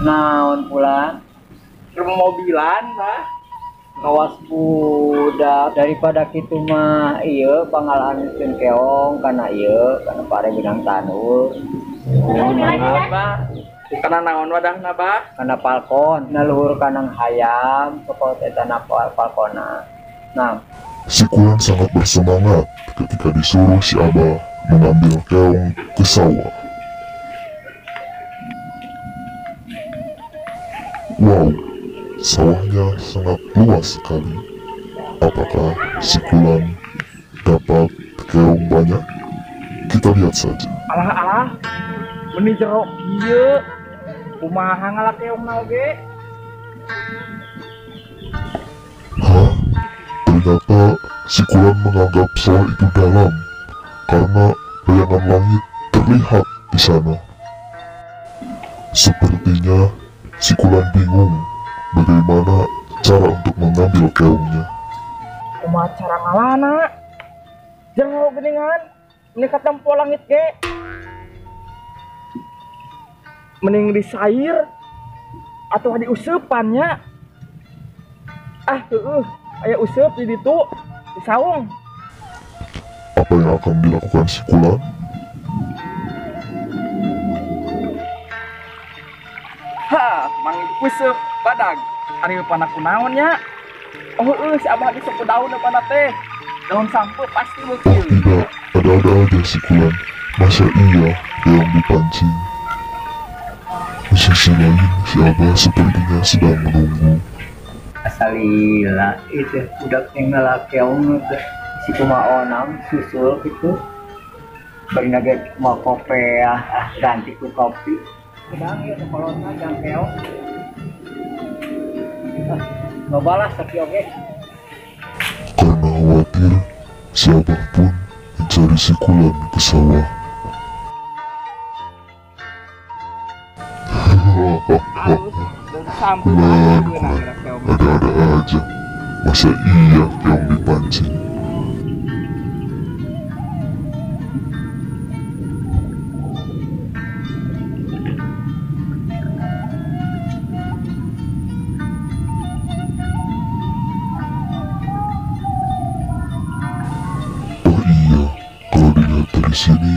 Naon pulang? Mobilan, Bah. Kawas budak daripada kitu mah ieu pangalahankeun keong kana ieu kana pare benang tanur. Bah. Kana naon wadahna, Bah? Kana palkon, na luhur kanang hayam, pokok eta na palkona. Nah, si Kulan sangat bersemangat ketika disuruh si Abah mengambil keong ke sawah. Wow, sawahnya sangat luas sekali. Apakah si Kulan dapat keong banyak? Kita lihat saja. Alah alah, meni jero kieu. Kumaha ngalak keongna oge? Hah? Ternyata si Kulan menganggap sawah itu dalam karena bayangan langit terlihat di sana. Sepertinya si Kulan bingung bagaimana cara untuk mengambil keongnya. Kumaha cara ngalana? Jero geuningan, meni katempo langit ge. Mending disair atau diuseupan nya. Ah, heueuh, aya useup di ditu, di saung. Apa yang akan dilakukan si Kulan? Ha, mang useup badag. Ari pana kunaon nya? Oh heueuh, si Abah geus sapu daun pana teh. Daun sampe pasti beuki. Oh tidak, ada-ada aja si Kulan. Masa iya keong dipancing? Di sisi lain, si Abah sepertinya sedang menunggu. Asalila itu budak yang ngalak keong si kumaha onam susul gitu. Bari nage mau kopi ah, ganti ku kopi. Sedang ya kolotna jang keong. Ah, loba lah sakieu oge. Karena khawatir, si Abah pun mencari si Kulan ke sawah. Kulan, Kulan, ada-ada aja. Masa iya keong dipancing? Oh iya, kalau dilihat dari sini,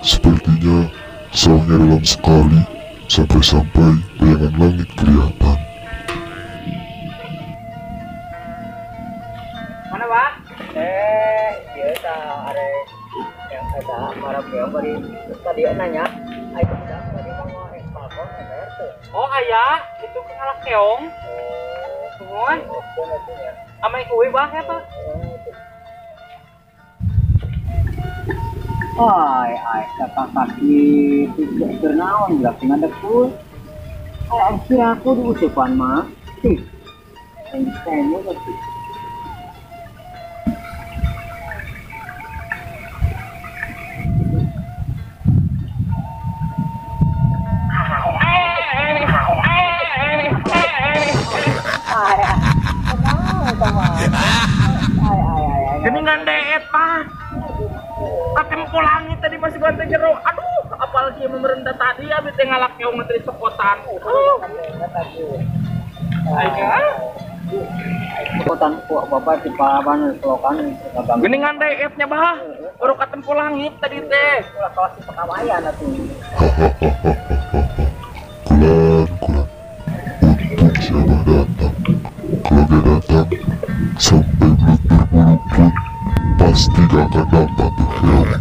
sepertinya sawahnya dalam sekali. Sampai-sampai bayangan langit kelihatan. Mana, Pak? Ieu tah are yang eta marab keong bari tadi nanya, aya budak tadi mau palkon ember teu. Oh, aya, itu ngalak keong. Oh, nuhun. Ame kuwi Bah eta. Ai, ai, kata kaki tidak ternaon lah ngadepul. Ai, kira aku diusupan mah. Sih. Yang temu tapi. Ai, ai, ai. Geningan deet, Pak. Katempo langit tadi masih gua teh jero. Aduh, apalagi memerintah tadi abi teh ngalak keong teh cokotan. Ayo. Cokotan ku bapak di palaban pelokan kabang. Geningan deetnya, Bah. Baru katempo langit tadi teh. Ulah kawas di pekawayan atuh. Kulan, Kulan. Untung si Abah datang. Kalau dia datang, sampai belut berbulu pun pasti gak akan dapat tuh keong.